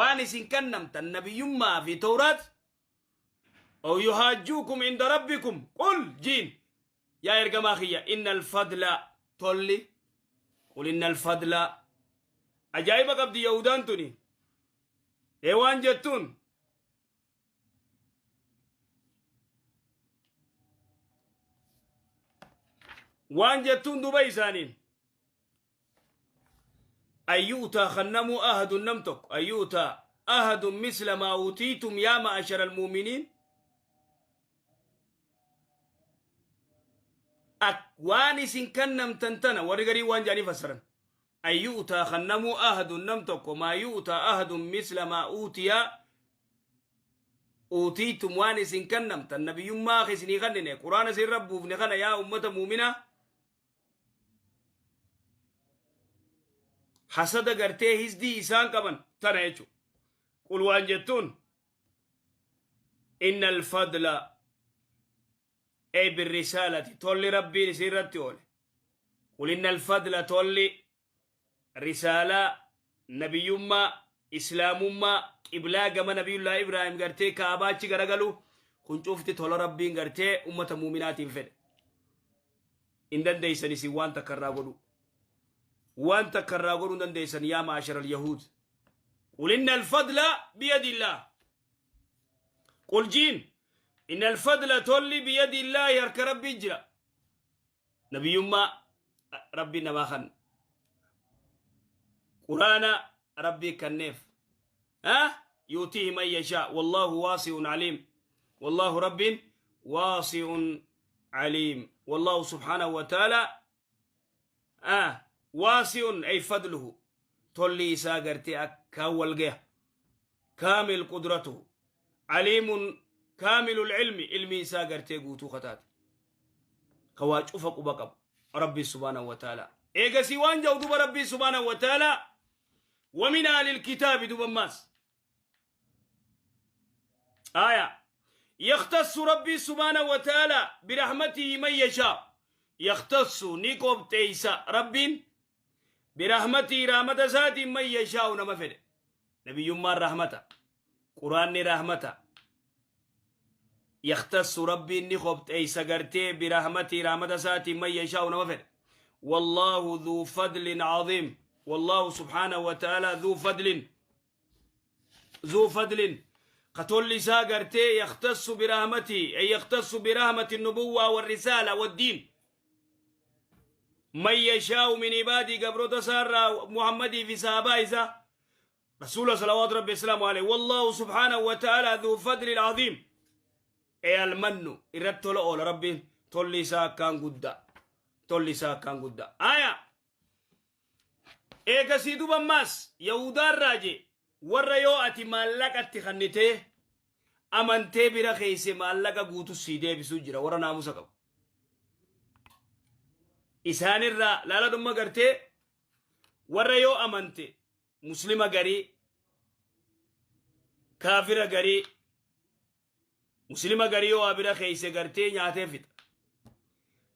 Waan isin kannamtan nabiyyummaa fi tawraat aw yuhaajjuukum inda rabbikum qul jiin yaa ergamaa kiyya inna alfadla tolli qul inna alfadla ajaa'iba qabdi yahudaan tuni ee waan jettuun waan jettuun duba isaaniin an yu'taa khannamuu ahadun nam tokko an yu'taa ahadun misla maa utiitum yaa ma'ashara almu'miniin ak waan isin kannamtan tana warri garii waan jedhanii fassaran an yu'taa khannamuu ahadun nam tokko maa yu'taa ahadun misla maa uutiyaa utiitum waan isin kannamtan nabiyyummaa isinii kannine quraana isin rabbuufne kana yaa ummata muuminaa Hasada gartee hisdii isaan qaban tana jechuudha. Qul waan jettuun inna alfadla ay birrisaalati tolli rabbiin isin irratti oole. Qul inna alfadla tolli risaalaa nabiyyummaa islaamummaa qiblaa gama nabiyullaa Ibraahim gartee kaabaachi garagalu kun cufti tola rabbiin gartee ummata muuminaatiin fedhe. Hin dandeeysan isin waan takka irraa godhuu. Waan takka irraa godhuu hin dandeeysan yaa ma'ashara al-yahuud. Qul inna al-fadla biyadillaah. Qul jiin inna al-fadla tolli biyadillaahi harka rabbii jira. Nabiyyummaa rabbii namaa kan quraana rabbii kanneef. Ha? Yuutiihi man yashaa wallaahu waasi'un aliim. Wallaahu rabbiin waasi'un عليم والله سبحانه وتعالى واسع أي فضله تولي إسا قرتي أكا والقيا كامل قدرته عليم كامل العلم علمي إسا قرتي قوتو خطات كواج أفق بقب ربي سبحانه وتعالى إيغا سيوان جو دوب ربي سبحانه وتعالى ومن أهل الكتاب دوب ماس آية يختص ربي سبحانه وتعالى برحمته من يشاء يختص نيكوب تيسا ربين برحمته رحمة ذاتي من يشاء نما فده نبي يما رحمته قرآن رحمته يختص ربي نيكوب تيسا قرتي برحمته رحمة ذاتي من يشاء نما فده والله ذو فضل عظيم والله سبحانه وتعالى ذو فضل ذو فضل قتل isaa gartee يختص برحمته أي يختص برحمة النبوة والرسالة والدين من يشاء من عبادي قبرت سارة محمد في صحابة إذا رسول صلوات ربي السلام عليه والله سبحانه وتعالى ذو فضل العظيم أي المن إرد أول ربي تولي كان قد تولي كان قد آية Eegasii duba ammaas Yahudaarraa jee warra yoo ati maallaqa itti kannitee amantee bira keesse maallaqa guutu sii deebisuu jira warra naamusa qabu. Isaanirraa laala dhumma gartee warra yoo amante muslima garii kaafira garii Muslima garii yoo waa bira keeyse gartee nyaatee fixa.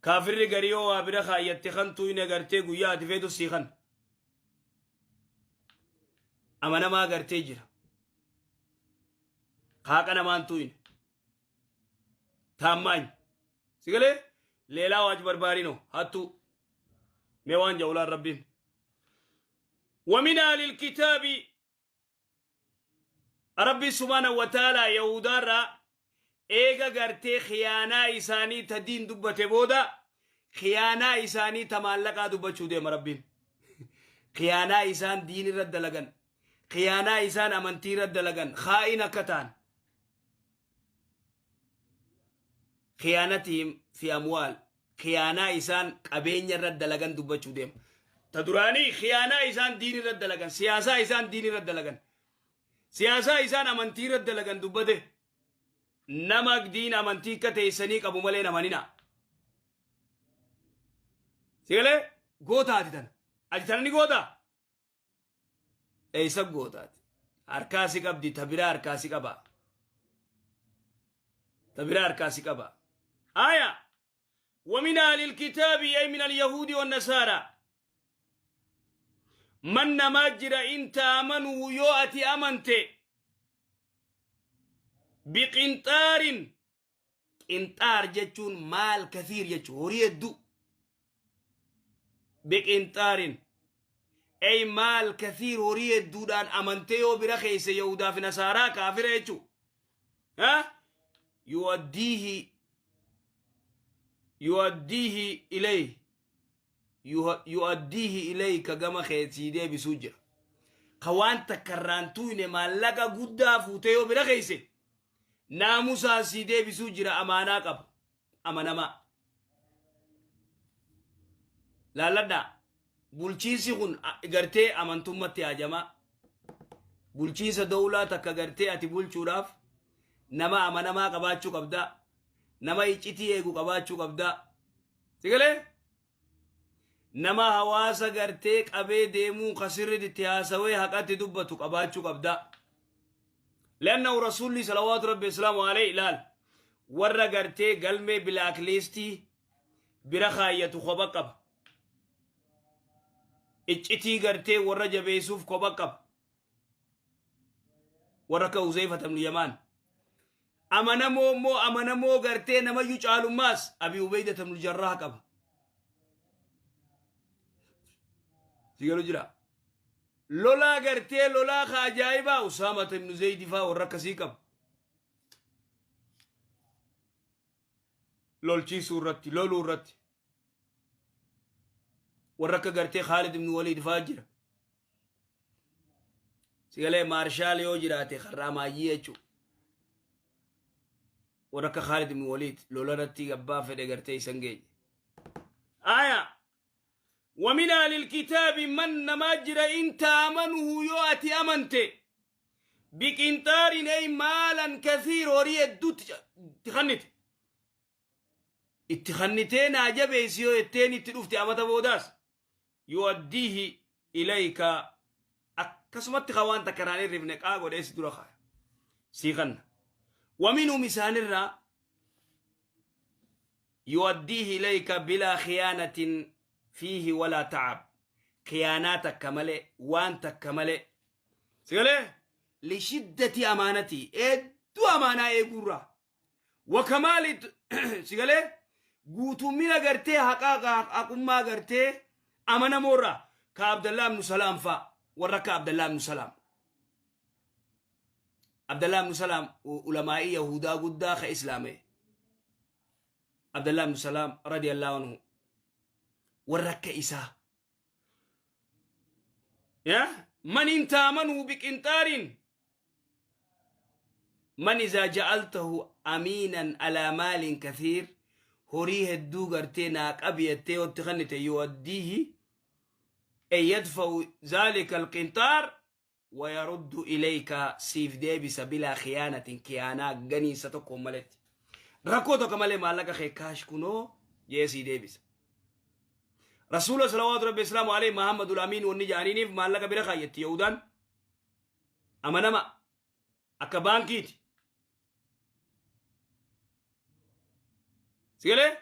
Kaafirri garii yoo waa bira kaayyatte kan tuyne gartee guyyaa ati feetu sii kan. Amanamaa gartee jira. Haaqa namaan tuyne. Taammaany. Sigalee leelaa waaj barbaarino hattuu. Mee waan ja'ulaan rabbiin. ومن أهل الكتاب Rabbi subhaanahu wa ta'aalaa Yahudaarraa eega gartee khiyaanaa isaanii ta diin dubbate booda khiyaanaa isaanii ta maallaqaa dubbachuu deema Rabbiin. Khiyaanaa isaan diin irra dalagan, khiyaanaa isaan amantii irra dalagan, khaa'in akka ta'an. Khiyaanatihim fi amwaal, khiyaanaa isaan qabeenya irra dalagan dubbachuu deema. Ta duraanii khiyaanaa isaan diin irra dalagan, siyaasaa isaan diin irra dalagan, siyaasaa isaan amantii irra dalagan dubbate. Nama diin amantii akka teessanii qabu malee namanina. Sigalee goota ati tana. Ati tana ni goota? Eessa gootaati? Harkaa si qabdi ta biraa harkaa si qaba. Ta biraa harkaa si qaba. Aya. ومن أهل الكتاب أي من اليهود والنصارى Man namaa jira in taamanuhu yoo ati amante biqinxaarin. Qinxaar jechuun maal kathiir jechuun horii hedduu. Biqinxaarin ey maal kathiir horii hedduudhaan amantee yoo bira keesse Yahudaa fi Nasaaraa kaafira jechuu. Ha? Yuaddiihi ilayhi yu'addiihi ilayka gama kee sii deebisuu jira. Ka waan takka irraan tuyne maallaqa guddaa fuutee yoo bira keesse naamusaan sii deebisuu jira amaanaa qaba amanamaa. Laalladhaa bulchiinsi kun gartee amantummatti hajamaa. Bulchiinsa dawlaa takka gartee ati bulchuudhaaf nama amanamaa qabaachuu qabdaa. Nama iccitii eegu qabaachuu qabdaa. Sigalee? Nama hawaasa gartee qabee deemuu ka sirriitti itti haasawee haqatti dubbatu qabaachuu qabda. Leannahu rasuulli salawaatu rabbi islaamu alayhi ilaal warra gartee galmee bilaakliistii bira kaayyatu kopha qaba. Iccitii gartee warra jabeessuuf kopha qaba. Warra akka Huzeyfata ibn Yamaan. Amanamoo immoo amanamoo gartee namayyuu caalummaas Abi Ubeyda ibn Jarraah qaba. Si galu jira. Lolaa gartee lolaa ka ajaa'ibaa Usaamata ibn Zeydi faa warra akkasii qaba. Lolchiisuu irratti loluu irratti. Warra akka gartee Khaalid ibn Waliid faa jira. Sigalee maarshaal yoo jiraate karraa maayyii jechuudha. Warra akka Khaalid ibn Waliid lola irratti abbaa fedhe gartee isan geenye. Aya. ومن أهل الكتاب من نما جرا إن تامنه يو أتي أمنت بقنطار أي مالا كثير وري الدوت تخنت itti kannitee naa jabeessi yoo jetteen itti dhufte amata boodaas yu'addiihi ilayka akkasumatti ka waan takka irraan hirrifne qaa godhee si dura kaaya sii kanna waminhum isaanirraa yu'addiihi ilayka bilaa khiyaanatin fiihi walaa ta'ab khiyaanaa takka malee waan takka malee sigalee lishiddati amaanatii hedduu amaanaa eeguurraa Wakamaali si galee guutummina gartee haqaa haqummaa gartee amanamoorraa ka Abdallaa ibnu Salaam faa warra akka Abdallaa ibnu Salaam. Abdallaa ibnu Salaam ulamaa'ii Yahudaa guddaa ka Islaamee. Abdallaa ibnu Salaam radiyallahu anhu warra akka isaa. Yaa man hin taamanuu biqinxaariin Man izaa ja'altahu amiinan alaa maalin kathiir horii hedduu gartee naa qabi jettee yoo itti kennite yu'addiihi ay yadfa'u zaalika alqinxaar wayaruddu ilayka siif deebisa bilaa khiyaanatin kiyaanaa ganiinsa tokkoon maletti rakkoo tokko malee maallaqa kee kaash kunoo jee sii deebisa. Rasuula salawaatu rabbi islaamu alayhi Muhammadul Amiin wanni jaaniiniif maallaqa bira kaayyatti Yahudaan amanama akka baankiiti. Sigalee?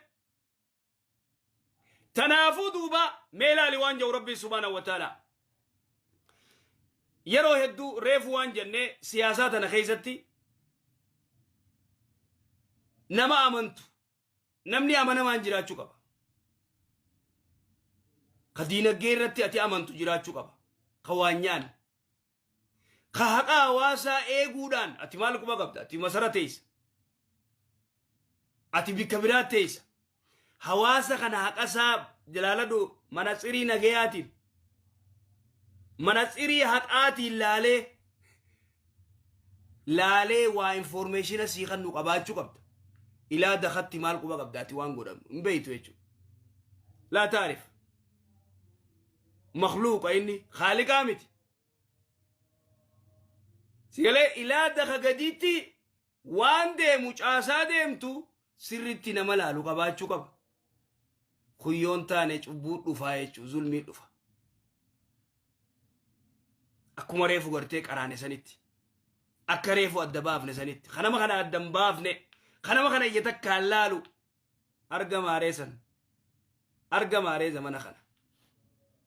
Tanaafuu duuba mee ilaali waan jedhu Rabbiin subhaanahu wa ta'ala. Yeroo hedduu reefu waan jennee siyaasaa tana keessatti nama amantu namni amanamaan jiraachuu qaba. Ka diinagdee irratti ati amantu jiraachuu qaba. Ka waan nyaanne. Ka haqa hawaasaa eeguudhaan ati maal quba qabda? Ati masara teessa. Ati bikka biraa teessa. Hawaasa kana haqa isaa jalaaladhu mana tsirii nagayaatiin mana tsirii haqaatiin laalee laalee waa informeeshina sii kannu qabaachuu qabda. Ilaa dakatti maal quba qabda ati waan godhamu hin beeytu jechuudha. Laa taarif. Makluuqa inni haaliqaa miti. Sigalee ilaa daka gadiitti waan deemu caasaa deemtu sirritti nama laalu qabaachuu qaba. Kuyyoon taane cubbuu dhufaa jechuudha zulmii dhufa. Akkuma reefu gartee qaraane sanitti. Akka reefu adda baafne sanitti. Kanama kana adda hin baafne. Kanama kana ija takkaan laalu. Arga maaree san. Arga maaree zamana kana.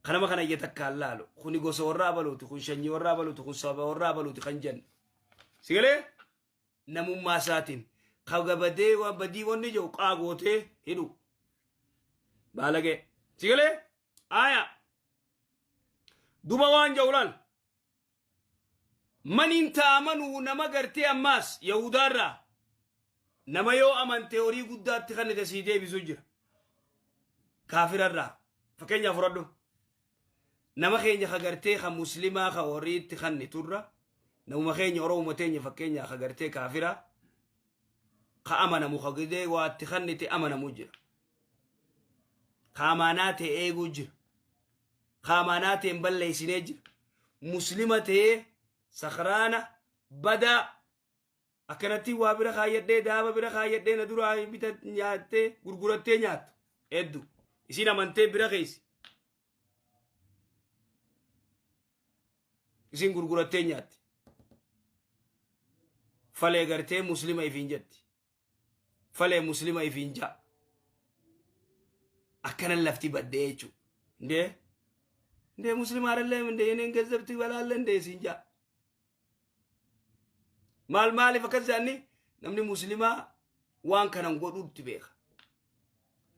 Kanama kana ija takkaan laalu. Kuni gosa warraa baluuti, kun shanyii warraa baluuti, kun saba warraa baluuti kan jennu. Sigalee namummaa isaatiin ka gabadee waan badii wanni jiru qaagootee hidhu. Baalagee. Sigalee aayaa. Duba waan jiru laal. Maniin ta'amanuu nama gartee ammaas Yahudaarraa nama yoo amante horii guddaatti kan itti sii deebisu jira. Kaafirarraa. Fakkeenyaaf fudhadhu. Nama keenya ka gartee ka muslimaa ka horii itti kanniturra namuma keenya Oromuma teenya fakkeenyaa ka gartee kaafira ka amanamu ka gidee waa itti kannite amanamu jira. Ka amaanaa ta'e eeguu jira. Ka amaanaa ta'e hin balleessinee jira. Muslima ta'ee sakraana badaa akkanatti waa bira kaayyadhee daaba bira kaayyadhee na duraa bita nyaattee gurgurattee nyaattu hedduu isiin amantee bira keessa isiin gurgurattee nyaatti falee gartee muslima ifiin jetti falee muslima ifiin ja'a akkanan lafti baddee jechuudha ndee ndee muslima አይደለም እንደ የኔን ገንዘብ ትበላለህ እንደ siin ja'a maal maaliif akkas jedhani namni muslimaa waan kanan godhuutti beeka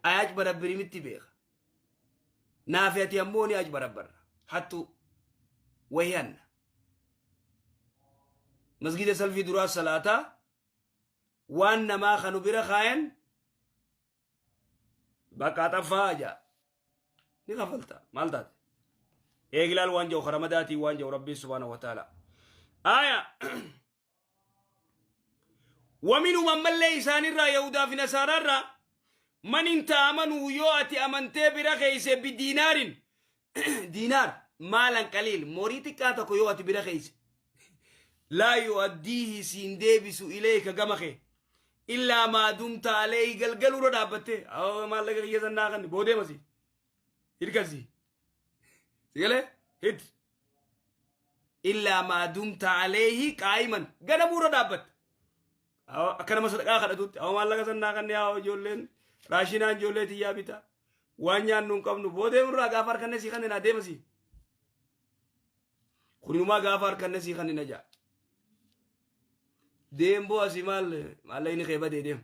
ayaaj barabbirimitti beeka naafi ati ammoo ni aj barabbarra hattu wahiyanna masgida salfii duraa salaataa waan namaa kanu bira kaayan bakka xaffaa jaa ni kafalta maal taate eegilaal waan jedhu karamadaatii waan jedhu rabbiin subhaanahu wa ta'ala aya waminhum ammallee isaanirraa yahudaa fi nasaaraarraa man in ta'amanuu yoo ati amantee bira keeyse bidiinaarin diinaar maalan qaliil morii xiqqaa tokko yoo ati bira keeyse laa yu'addiihi siin deebisu ilayka gama kee illaa maa dumta alayhi galgaluurra dhaabbattee maallaqa kiyya sannaa kan boodee masi hirkasi sigalee hid illaa maa dumta alayhi qaa'iman ganamuurra dhaabbatte akka nama sadaqaa kadhatutti maallaqa sannaa kan yaa ijoolleen raashinaan ijoollee tiyyaa bita waan nyaannu hin qabnu boodee irraa gaafa harkanne sii kanneen adeemasi kuninumaa gaafa harkanne sii kanneen ajaa deemboo asii maal maallaqni kee badee deem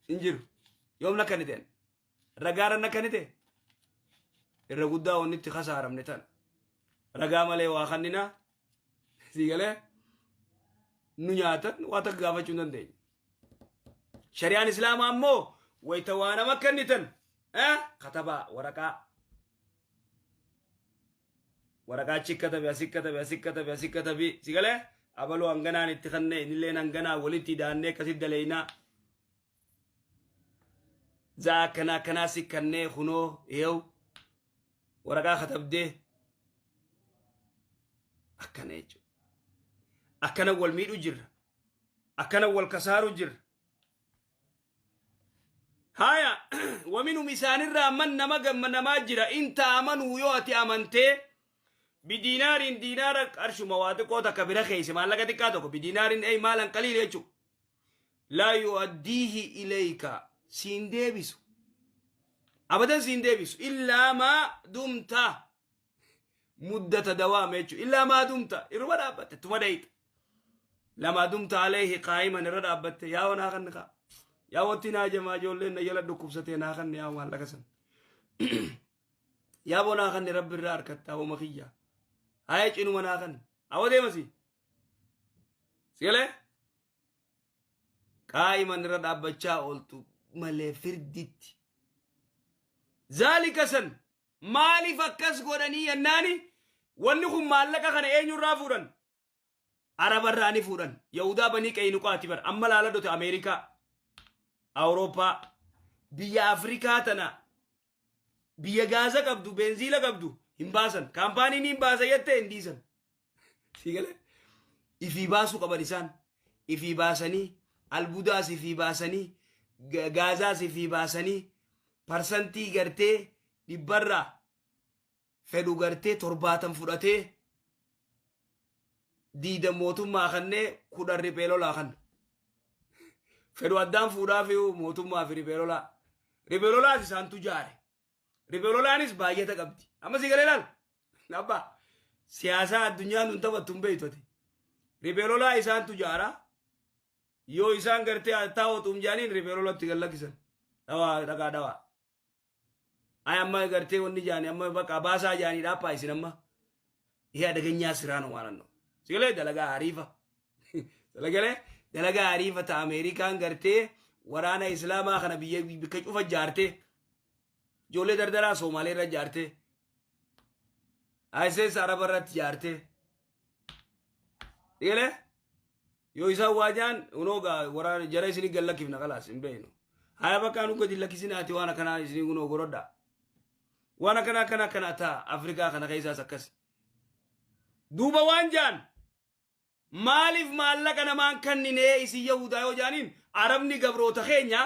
hin jiru yoom nakkanni ta'en ragaara nakkanni ta'e irra guddaa wanni itti kasaaramne tana ragaa malee waa kanninaa sii galee nu nyaatan waa takka gaafachuu hin dandeenye. Shari'aan Islaamaa ammoo wayita waa nama kennitan katabaa waraqaa waraqaa achi katabi asi katabi asi katabi asi katabi si galee abaluu hanganaan itti kanne innilleen hanganaa walitti daannee akkasitti daleeynaa zaa akkanaa akkanaa si kannee kunoo eew waraqaa katabdee akkana jechuudha. Akkana wal miidhu jirra. Akkana wal kasaaru jirra. Haya, waminhum isaanirraa man nama gamma namaa jira in ta'amanuu yoo ati amantee bidiinaariin diinaara qarshuma waa xiqqoo takka bira keeyse maallaqa xiqqaa tokko bidiinaariin ey maalan qaliil jechuudha. Laa yu'addiihi ilayka siin deebisu. Abadan siin deebisu. Illaa maa dumta muddata dawaama jechuudha. Illaa maa dumta irruma dhaabbatte tuma dhayxa. Lamaa dumta alayhi qaa'iman irra dhaabbatte yaa wanaa kan kaa. Yaa wanti naa jamaa ijoolleen na jala dhukkubsatee naa kan yaa maallaqa san. Yaa bonaa kan rabbi irraa harkatta hawma kiyya. Haya cinuma naa kan. Awa deemasi. Sigalee? Qaa'iman irra dhaabbachaa ooltu malee firditti. Zaalika san maaliif akkas godhanii yennaani wanni kun maallaqa kana eenyurraa fuudhan? Arabarraa ni fuudhan. Yahudaa banii Qaynuqaati bar. Amma laala dote Ameerikaa, Awurooppaa, biyya Afrikaa tana biyya gaaza qabdu, beenziila qabdu hin baasan. Kaampaaniin hin baasa jettee hin dhiisan. Siigalee? Ifii baasuu qaban isaan. Ifii baasanii, albuudaas ifii baasanii, gaazaas ifii baasanii, parsantii gartee dhibbarraa fedhu gartee 70 fudhatee diida mootummaa kannee 10 riphee lolaa kan. Fedhu addaan fuudhaa fi mootummaa fi riphee lolaa. Riphee lolaas isaantu jaare. Riphee lolaanis baay'ata qabdi. Amma si galee laal. Abbaa, siyaasaa addunyaan nun taphattu hin beektu ati. Riphee lolaa isaantu jaara. Yoo isaan gartee taa'otuum jaaniin riphee lolatti gad lakkisan. Dhawaa, dhaqaa dhawaa. Ay, amma gartee wanni jaani amma bakka baasaa jaanii dhaappaa isin amma. ይሄ አደገኛ ስራ ነው ማለት ነው። Sigalee dalagaa ariifa. Dalagalee dalagaa ariifa ta Ameerikaan gartee waraana Islaamaa kana biyya bikka cufa jaartee, ijoollee dardaraa Soomaalee irra jaartee, ISIS Araba irratti jaartee. Sigalee yoo isaan waajaan unoo gaa waraana jara isinii gad lakkifna, kalaas hin beeknu. Haya, bakka nu gadi lakkisinaati, waan akkanaa isinii kunoo gorodha. Waan akkanaa akkana akkana ta'a Afrikaa kana keessaas akkas. Duuba waan jaan, maaliif maallaqa namaan kenninee isin Yahudaa yoo jaaniin, Arabni gabroota keenya,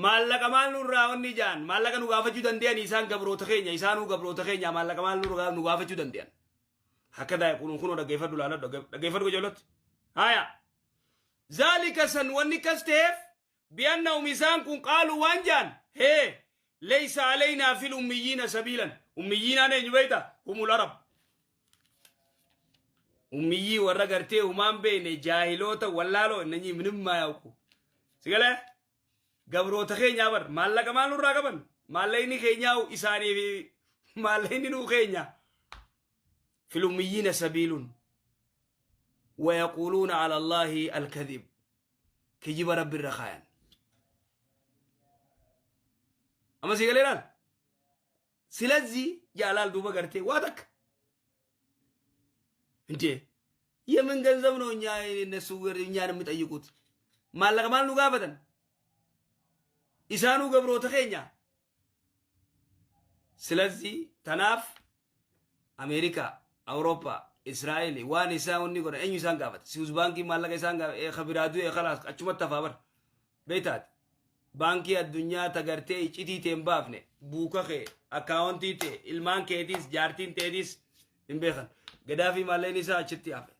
maallaqa maal nurraa wanni jaan, maallaqa nu gaafachuu danda'an? Isaan gabroota keenya, isaanuu gabroota keenya, maallaqa maal nurraa nu gaafachuu danda'an? Hakkadaa kun kunoo dhaggeeffadhu, laaladhu, dhaggeeffadhu qajeellotti. Haya, ذلك san wanni kas ta'eef بأنهم isaan kun قالوا waan jaan, hee, ليس علينا في الأميين سبيلا. Ummiyyiinaan eenyu beeyta? هم العرب. Ummiyyii warra gartee humaan beeyne, jaahiloota, wallaaloo, እነኚህ ምንም ማያውቁ. Sigalee gabroota keenyaa bar, maallaqa maal nurraa qaban? Maallaqni keenyaa isaanii fi maallaqni nuu keenya. في الأميين سبيل ويقولون على الله الكذب. Kijiba rabbi irra kaayan. Amma sigalee laal. ስለዚህ jaalaal duuba gartee waa takka እንዴ የምን ገንዘብ ነው እኛ እነሱ እኛን የሚጠይቁት? Maallaqa maal nu gaafatan? Isaanuu gabroota keenya. ስለዚህ tanaaf Ameerikaa, Awurooppaa, Israa'el waan isaan wanni godhan eenyu isaan gaafata? Swiss baankii maallaqa isaan gaafata kabiraa du'e, kalaas, achumatti hafaa bar. Beektaati, baankii addunyaa tagartee iccitii ta'e hin baafne, buuka kee, akkaawuntii ta'e, ilmaan keetiis, jaartiin teetiis hin beekan. Gadaafii maallaqni isaa achitti hafe.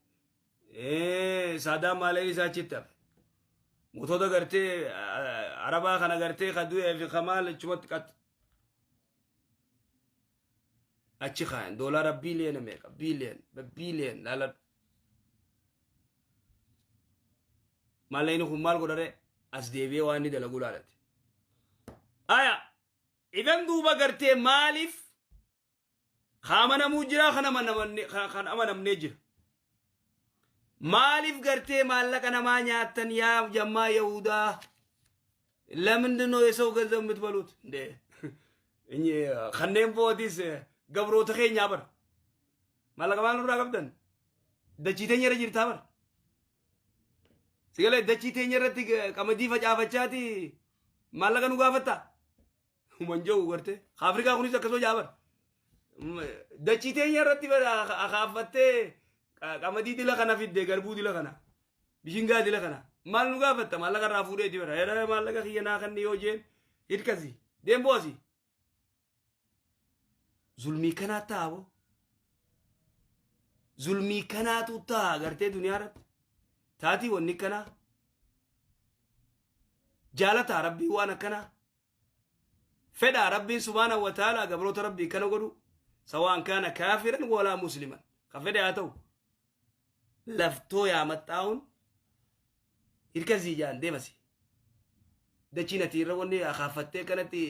Saadaan maallaqni isaa achitti hafe. Mootota gartee Arabaa kana gartee ka du'ee fi kamaal achumatti qaxxe. Achi kaayan doolaara biiliyoona meeqa, biiliyoon biiliyoon laaladhu. Maallaqni kun maal godhare? As deebi'ee waan inni dalagu laalate. Aya, idan duuba gartee maaliif kaamanamuu jira, kan amanamnee jira. Maaliif gartee maallaqa namaa nyaattan yaa jammaa Yahudaa? ለምንድን ነው የሰው ገንዘብ የምትበሉት እንዴ? Kanneen bootis gabroota keenyaa bar. Maallaqa maal nurraa qabdan? Dachii teenya irra jirtaa bar. Sigalee dachii teenya irratti qamadii facaafachaati maallaqa nu gaafatta? Manjoo garte. Afrikaa kunis akkasuma jaa bar. Dachii teenya irratti akaafattee qamadii dila kana fidde, garbuu dila kana, bishingaa dila kana. Maal nu gaafatta? Maallaqa irraa fuudheeti bara. Era maallaqa kiyya naa kanni yoo jeen, hirkasi. Deemboo asii. Zulmii kanaa ta'a boo. Zulmii kanaatu ta'a gartee duniyaa irratti. Taatii wanni kanaa. Jaalataa rabbii waan akkanaa. Fedhaa rabbiin سبحانه وتعالى gabroota rabbii kana godhu. سواء كان كافرا ولا مسلما. Ka fedhe haa ta'u. Laftoo yaamaxxaa'uun hirkasii jaan deemasi. Dachiin ati irra wanni akaafattee kanatti